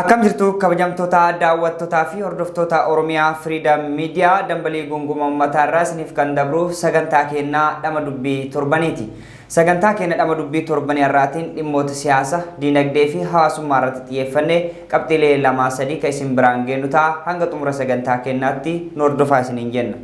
Akkam jirtu kabajamtoota daawwattootaa fi hordoftoota Oromiyaa Freedom Media dambalii gunguma uummataa irraa isiniif kan dabru sagantaa keenyaa dhama dubbii torbaniiti. Sagantaa keenya dhama dubbii torbanii har'aatiin dhimmoota siyaasa, diinagdee fi hawaasummaa irratti xiyyeeffannee qabxiilee lamaa sadii kan isin biraan geennu ta'a. Hanga xumura sagantaa keenyaatti nu hordofaa isiniin jenna.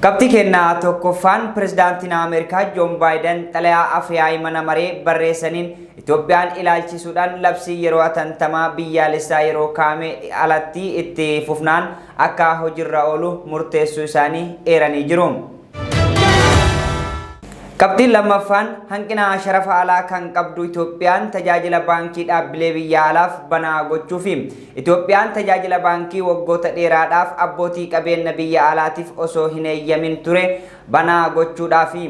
Qabxii keenna tokkoffaan pirezidaantiin Ameerikaa Joon Baayiden xalayaa af-yaa'ii mana maree barreessaniin Itoophiyaan ilaalchisuudhaan labsii yeroo atantamaa biyyaalessaa yeroo kaa'ame alatti itti fufnaan akka hojirra oolu murteessuu isaanii eeranii jiru. Qabxiin lammaffaan hanqina sharafa alaa kan qabdu Itoophiyaan tajaajila baankii dhaabbilee biyya alaaf banaa gochuufi. Itoophiyaan tajaajila baankii waggoota dheeraadhaaf abbootii qabeenna biyya alaatiif osoo hin eeyyamin ture banaa gochuudhaafi.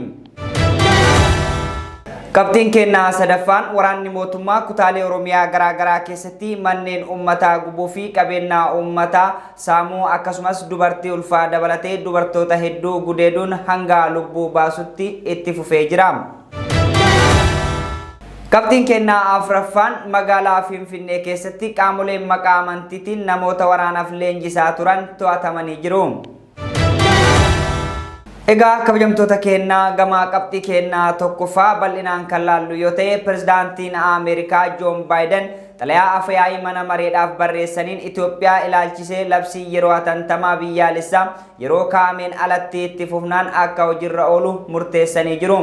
Qabxiin keenna sadaffaan waraanni mootummaa kutaalee Oromiyaa garaa garaa keessatti manneen uummataa gubuu fi qabeenya uummataa saamuu akkasumas dubartii ulfaa dabalatee dubartoota hedduu gudeeduun hanga lubbuu baasutti itti fufee jira. Qabxiin keenna afraffaan magaalaa Finfinnee keessatti qaamoleen maqaa amantiitiin namoota waraanaaf leenjisaa turan to'atamanii jiru. Egaa kabajamtoota keenna gama qabxii keenna tokkoffaa bal'inaan kan laallu yoo ta'e pirezidaantiin Ameerikaa Joon Baayiden xalayaa af-yaa'ii mana mareedhaaf barreessaniin Itoophiyaa ilaalchisee labsii yeroo hatantamaa biyyaalessaa yeroo kaa'ameen alatti itti fufnaan akka hojiirra oolu murteessanii jiru.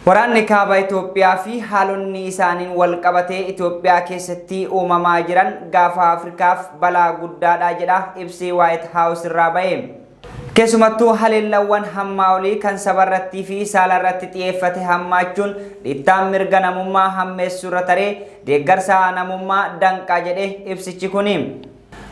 Waraanni kaaba Itoophiyaa fi haalonni isaaniin wal qabatee Itoophiyaa keessatti uumamaa jiran gaafa Afrikaaf balaa guddaadha jedha ibsi White House irraa ba'e. Keessumattuu haleellawwan hammaa olii kan sabarrattii fi saalarratti xiyyeeffate hammaachuun dhiittaan mirga namummaa hammeessuurra taree deeggarsa namummaa danqaa jedhe ibsichi kuni.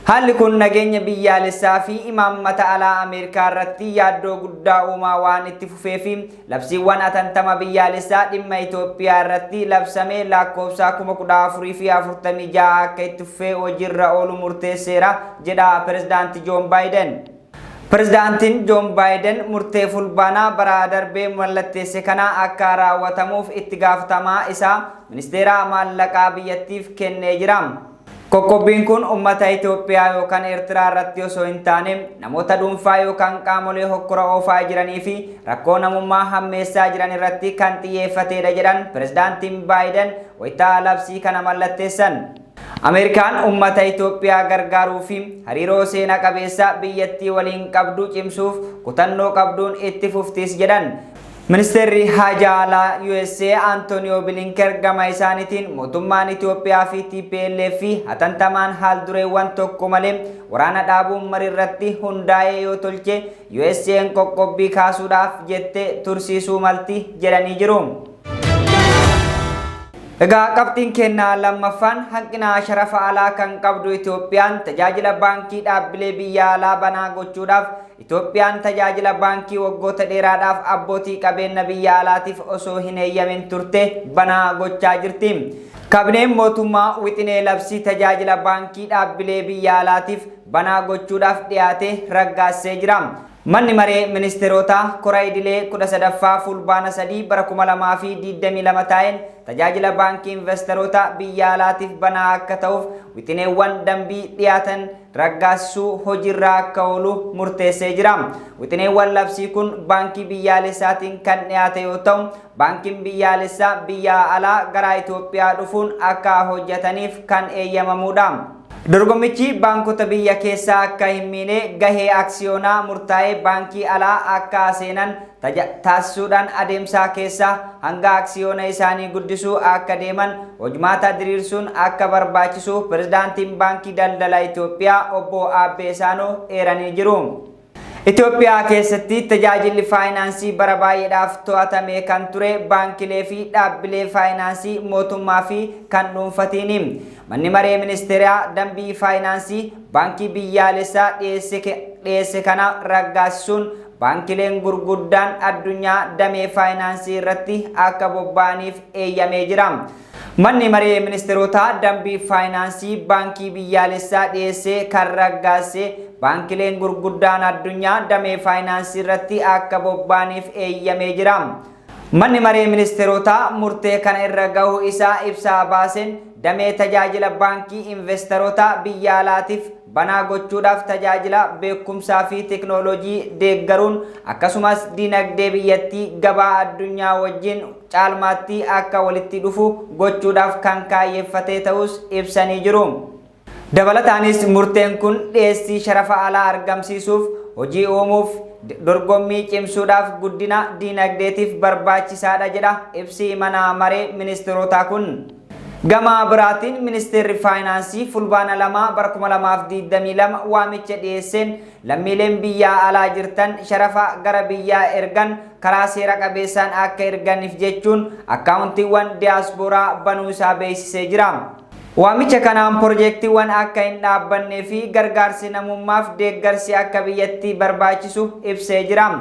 Haalli kun nageenya biyyaalessaa fi imaammata alaa Ameerikaa irratti yaaddoo guddaa uumaa waan itti fufee fi labsiiwwan atantama biyyaalessaa dhimma Itoophiyaa irratti labsame lakkoofsa 14046 akka itti fufee hojiirra oolu murteesseera jedha Pirezidaanti Joon Baayiden. Pirezidaantiin Joon Baayiden murtee fulbaanaa bara darbee mallatteesse kana akka raawwatamuuf itti gaafatamaa isaa ministeera maallaqaa biyyattiif kennee jira. Qoqqobbiin kun uummata Itoophiyaa yookaan Eertiraa irratti osoo hin taane namoota dhuunfaa yookaan qaamolee hokkora oofaa jiranii fi rakkoo namummaa hammeessaa jiran irratti kan xiyyeeffatedha jedhan pirezidaantiin Baayiden wayitaa labsii kana mallatteessan. Ameerikaan uummata Itoophiyaa gargaaruu fi hariiroo seena qabeessa biyyattii waliin qabdu cimsuuf kutannoo qabduun itti fuftis jedhan. Ministeerri Haajaa Alaa USA Antonio Bilinker gama isaaniitiin mootummaan Itoophiyaa fi TPLF hatantamaan haal dureewwan tokko malee waraana dhaabuun mariirratti hundaa'ee yoo tolche USA'n qoqqobbii kaasuudhaaf jette tursiisuu malti jedhanii jiru. Egaa qabxiin keenna lammaffaan hanqina sharafa alaa kan qabdu Itoophiyaan tajaajila baankii dhaabbilee biyya alaa banaa gochuudhaaf Itoophiyaan tajaajila baankii waggoota dheeraadhaaf abbootii qabeenya biyya alaatiif osoo hin eeyyamin turte banaa gochaa jirti. Kabineen mootummaa wixinee labsii tajaajila baankii dhaabbilee biyya alaatiif banaa gochuudhaaf dhiyaate raggaassee jira. Manni maree ministeerotaa kora idilee 13ffaa fulbaana 3 bara 2022 taa'een tajaajila baankii investoroota biyya alaatiif banaa akka ta'uuf wixineewwan dambii dhiyaatan raggaasisuu hojiirra akka oolu murteessee jira. Wixineewwan labsii kun baankii biyyaalessaatiin kan dhiyaate yoo ta'u, baankiin biyyaalessaa biyya alaa gara Itoophiyaa dhufuun akka hojjetaniif kan eeyyamamudha. Dorgommichi baankota biyya keessaa akka hin miine gahee aksiyoonaa murtaa'ee baankii alaa akka seenan taasisuudhaan adeemsaa keessa hanga aksiyoona isaanii guddisuu akka deeman hojmaata diriirsuun akka barbaachisu pirezidaantiin baankii daldala Itoophiyaa obbo Aabbee Saanoo eeranii jiru. Itoophiyaa keessatti tajaajilli faayinaansii bara baay'eedhaaf to'atamee kan ture baankilee fi dhaabbilee faayinaansii mootummaa fi kan dhuunfatiini. Manni maree ministeeraa dambii faayinaansii baankii biyyaalessaa dhiyeesse kana raggaasisuun baankileen gurguddaan addunyaa damee faayinaansii irratti akka bobba'aniif eeyyamee jira. Manni maree ministeerotaa dambii faayinaansii baankii biyyaalessaa dhiyeessee kan raggaasise baankileen gurguddaan addunyaa damee faayinaansii irratti akka bobba'aniif eeyyamee jira. Manni maree ministeerotaa murtee kana irra gahuu isaa ibsaa baaseen damee tajaajila baankii investaroota biyya alaatiif banaa gochuudhaaf tajaajila beekumsaa fi teeknooloojii deeggaruun akkasumas dinagdee biyyattii gabaa addunyaa wajjin caalmaatti akka walitti dhufu gochuudhaaf kan kaayyeeffatee ta'us ibsanii jiru. Dabalataanis murteen kun dhiyeessii sharafa alaa argamsiisuuf, hojii uumuuf, dorgommii cimsuudhaaf guddina diinagdeetiif barbaachisaadha jedha ibsi mana maree ministeerotaa kun. Gama biraatiin ministeerri faayinaansii Fulbaana 2 bara 2022 waamicha dhiyeesseen lammiileen biyyaa alaa jirtan sharafa gara biyyaa ergan karaa seera qabeessaan akka erganiif jechuun akkaawuntiiwwan diyaaspooraa banuu isaa beeksisee jira. Waamicha kanaan pirojektiiwwan akka hin dhaabbannee fi gargaarsi namummaaf deeggarsi akka biyyatti barbaachisu ibsee jira.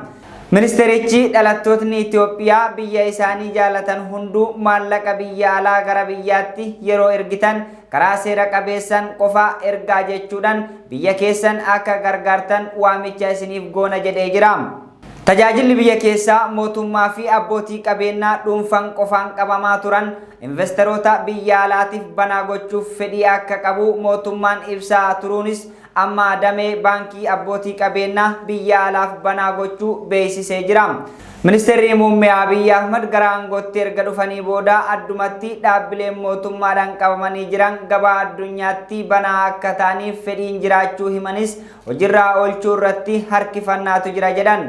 Ministeerichi dhalattootni Itoophiyaa biyya isaanii jaalatan hunduu maallaqa biyya alaa gara biyyaatti yeroo ergitan karaa seera qabeessan qofa ergaa jechuudhaan biyya keessan akka gargaartan waamicha isiniif goona jedhee jira. Tajaajilli biyya keessaa mootummaa fi abbootii qabeenyaa dhuunfaan qofaan qabamaa turan investeroota biyya alaatiif banaa gochuuf fedhii akka qabu mootummaan ibsaa turuunis amma damee baankii abbootii qabeenyaa biyya alaaf banaa gochuu beeksisee jira. Ministeerri muummee Abiyyi Ahmad gara aangootti erga dhufanii booda addumatti dhaabbileen mootummaadhaan qabamanii jiran gabaa addunyaatti banaa akka ta'aniif fedhiin jiraachuu himanis hojiirraa oolchuu irratti harkifannaatu jira jedhan.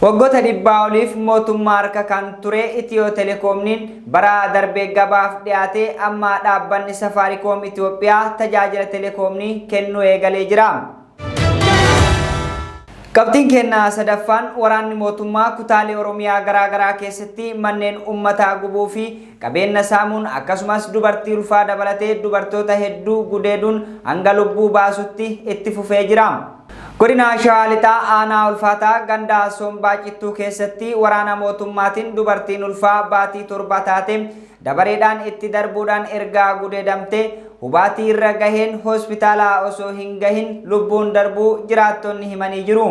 Waggoota dhibbaa oliif mootummaa harka kan ture Itiyoo Telekoomniin bara darbee gabaaf dhiyaate amma dhaabbanni Safaarikoom Itoophiyaa tajaajila telekoomnii kennuu eegalee jira. Qabxiin kennaa sadaffaan waraanni mootummaa kutaalee Oromiyaa garaagaraa keessatti manneen uummataa gubuu fi qabeenya saamuun akkasumas dubartii ulfaa dabalatee dubartoota hedduu gudeeduun hanga lubbuu baasutti itti fufee jira. Godina Shawaa Lixaa aanaa ulfaataa ganda Sombaa Cittuu keessatti waraana mootummaatiin dubartiin ulfaa baatii 7 taate dabareedhaan itti darbuudhaan ergaa gudeedamte hubaatii irra gaheen hospitaala osoo hin gahin lubbuun darbuu jiraattonni himanii jiru.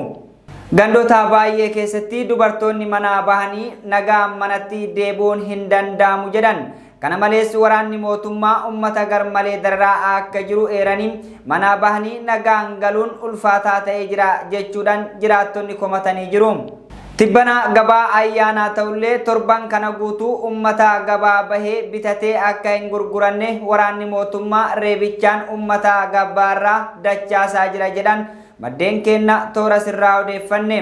Gandoota baay'ee keessatti dubartoonni manaa bahanii nagaa manatti deebi'uun hin danda'amu jedhan. Kana malees waraanni mootummaa uummata garmalee dararaa akka jiru eeranii manaa bahanii nagaan galuun ulfaataa ta'ee jira jechuudhaan jiraattonni komatanii jiru. Tibbana gabaa ayyaanaa ta'ullee torban kana guutuu uummata gabaa bahee bitatee akka hin gurguranne waraanni mootummaa reebichaan uummata gabaarraa dachaasaa jira jedhan maddeen kenna toora sirraa odeeffanne.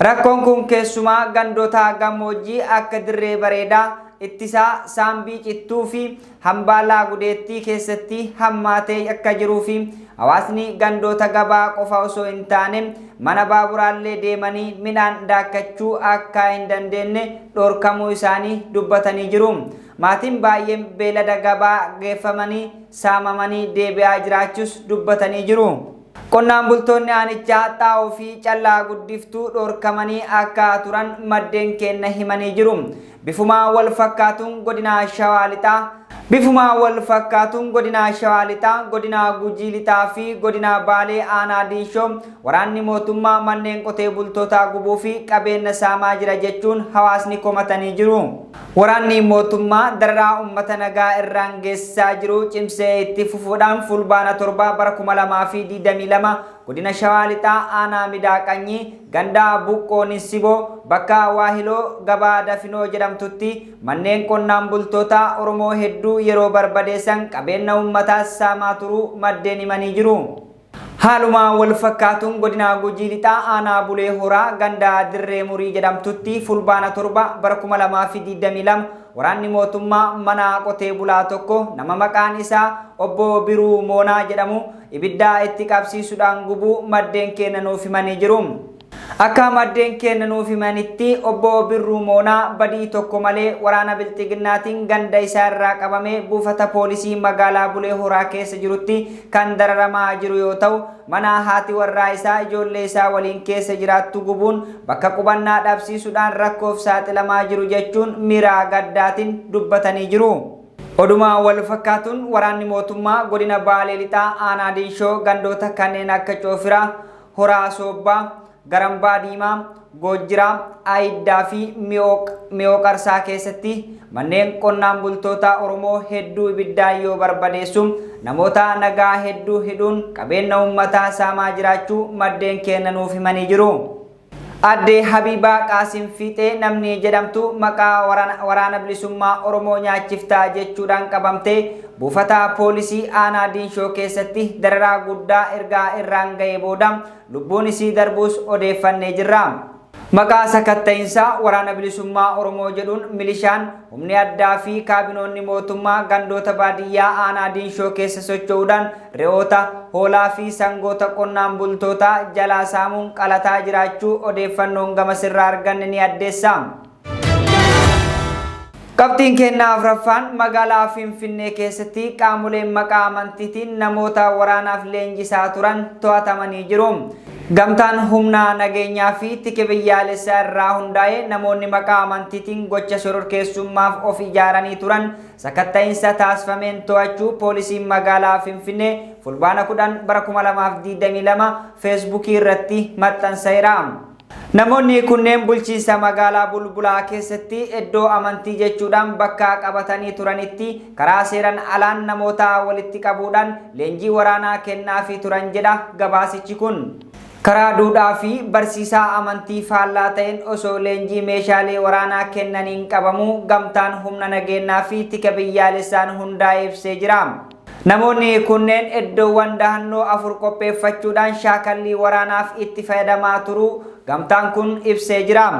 Rakkoon kun keessumaa gandoota gammoojjii akka dirree bareedaa ittisaa saambii cittuu fi hambaalaa gudeettii keessatti hammaatee akka jiruu fi hawaasni gandoota gabaa qofa osoo hin taane mana baaburaallee deemanii midhaan daakkachuu akka hin dandeenye dhorkamuu isaanii dubbatanii jiru. Maatiin baay'een beelada gabaa geeffamanii saamamanii deebi'aa jiraachuus dubbatanii jiru. Qonnaan bultoonni aanichaa xaa'oo fi callaa guddiftuu dhorkamanii akka turan maddeen kenna himanii jiru. Bifuma wal fakkaatuun godina Shawaa Lixaa Bifuma wal fakkaatuun godina Shawaa Lixaa, godina Gujii Lixaa fi godina Baalee aanaa Diinshoo waraanni mootummaa manneen qotee bultootaa gubuu fi qabeenya saamaa jira jechuun hawaasni komatanii jiru. Waraanni mootummaa dararaa uummata nagaa irraan geessisaa jiru cimsee itti fufuudhaan Fulbaana 7 bara 2022 godina Shawaa Lixaa aanaa Midaaqanyii ganda Buqqoo Ninsiboo bakka Waahiloo gabaa Dafinoo jedhamtutti manneen qonnaan bultoota Oromoo hedduu yeroo barbadeessan qabeenya uummataas saamaa turuu maddeen himanii jiru. Haaluma wal fakkaatuun godina Gujii Lixaa aanaa Bulee Horaa ganda Dirree Murii jedhamtutti Fulbaana 7 bara 2022 waraanni mootummaa mana qotee bulaa tokko nama maqaan isaa obbo Biruu Moonaa jedhamu ibidda itti qabsiisuudhaan gubuu maddeen keenya nuuf himanii jiru. Akka maddeen keenya nuuf himanitti obbo Birruu Moonaa badii tokko malee waraana Bilxiginnaatiin ganda isaa irraa qabamee buufata poolisii magaalaa Bulee Horaa keessa jirutti kan dararamaa jiru yoo ta'u mana haati warraa isaa ijoollee isaa waliin keessa jiraattu gubuun bakka qubannaa dhabsiisuudhaan rakkoof saaxilamaa jiru jechuun miira gaddaatiin dubbatanii jiru. Oduma wal fakkaatuun waraanni mootummaa godina Baalee Lixaa aanaa Diinshoo gandoota kanneen akka Coofiraa, Horaa Soobbaa, Garambaa Diimaa, Goojjiraa, Ayiddaa fi Mi'oo Qarsaa keessatti manneen qonnaan bultoota Oromoo hedduu ibiddaan yoo barbadeessu namoota nagaa hedduu hidhuun qabeenya uummataa saamaa jiraachuu maddeen keenya nuuf himanii jiru. Aadde Habiibaa Qaasim Fiixee namni jedhamtu maqaa Waraana Bilisummaa Oromoo nyaachiftaa jechuudhaan qabamtee buufata poolisii aanaa Diinshoo keessatti dararaa guddaa ergaa irraan ga'ee booda lubbuun isii darbuus odeeffannee jirra. Maqaa sakatta'insa Waraana Bilisummaa Oromoo jedhuun milishaan, humni addaa fi kaabinoonni mootummaa gandoota baadiyyaa aanaa Diinshoo keessa socho'uudhaan re'oota, hoolaa fi sangoota qonnaan bultootaa jalaa saamuun qalataa jiraachuu odeeffannoon gamasirraa arganne ni addeessa. Qabxiin keenna afraffaan magaalaa Finfinnee keessatti qaamoleen maqaa amantiitiin namoota waraanaaf leenjisaa turan to'atamanii jiru. Gamtaan humna nageenyaa fi tike biyyaalessaa irraa hundaa'e namoonni maqaa amantiitiin gocha shororkeessummaaf of ijaaranii turan sakatta'iinsa taasifameen to'achuu poolisiin magaalaa Finfinnee Fulbaana 10 bara 2022 Feesbuukii irratti maxxanseera. Namoonni kunneen bulchiinsa magaalaa Bulbulaa keessatti iddoo amantii jechuudhaan bakka qabatanii turanitti karaa seeran alaan namoota walitti qabuudhaan leenjii waraanaa kennaafii turan jedha gabaasichi kun. Karaa duudhaa fi barsiisaa amantii faallaa ta'een osoo leenjii meeshaalee waraanaa kennaniin qabamuu gamtaan humna nageenyaa fi tika biyyaalessaan hundaa'e ibsee jira. Namoonni kunneen iddoowwan dahannoo 4 qopheeffachuudhaan shaakallii waraanaaf itti fayyadamaa turuu gamtaan kun ibsee jira.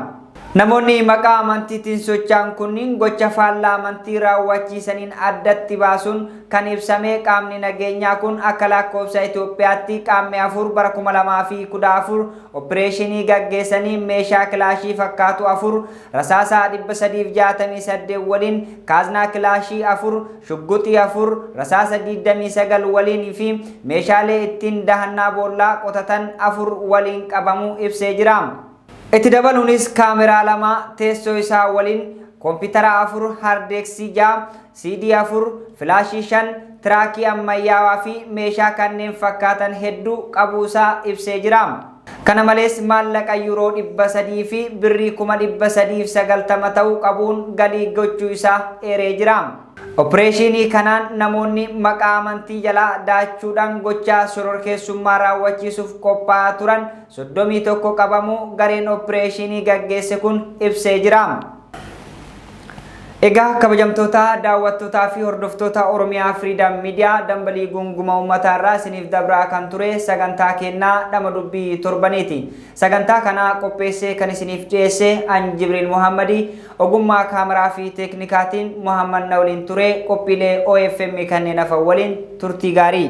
Namoonni maqaa amantiitiin socho'an kunniin gocha faallaa amantii raawwachiisaniin addatti baasuun kan ibsame qaamni nageenyaa kun akka lakkoofsa Itoophiyaatti qaammee 4 bara 2014 oppireeshinii gaggeessanii meeshaa kilaashii fakkaatu 4, rasaasaa 368 waliin, kaaznaa kilaashii 4, shugguxii 4, rasaasa 29 waliin fi meeshaalee ittiin dahannaa boollaa qotatan 4 waliin qabamuu ibsee jira. Itti dabaluunis kaameraa 2 teessoo isaa waliin, koompitara 4, hardeeksii 6, CD 4, filaashii 5, tiraakii ammayyaawaa fi meeshaa kanneen fakkaatan hedduu qabuusaa ibsee jira. Kana malees maallaqa Yuuroo 300 fi birrii 390,000 ta'u qabuun galii gochuu isaa eeree jira. Oppireeshinii kanaan namoonni maqaa amantii jalaa daachuudhaan gochaa shororkeessummaa raawwachiisuuf qophaa'aa turan 31 qabamuu gareen oppireeshinii gaggeesse kun ibsee jira. Egaa kabajamtoota daawwattootaa fi hordoftoota Oromiyaa Freedom Media dambalii gunguma uummataa irraa isiniif dabraa kan ture sagantaa kennaa dhama dubbii torbaniiti. Sagantaa kana qopheessee kan isiniif dhiyeesse an Jibriil Muhammadii ogummaa kaameraa fi teeknikaatiin Muhammad na waliin ture qophiilee OFM kanneen hafan waliin turtii gaarii.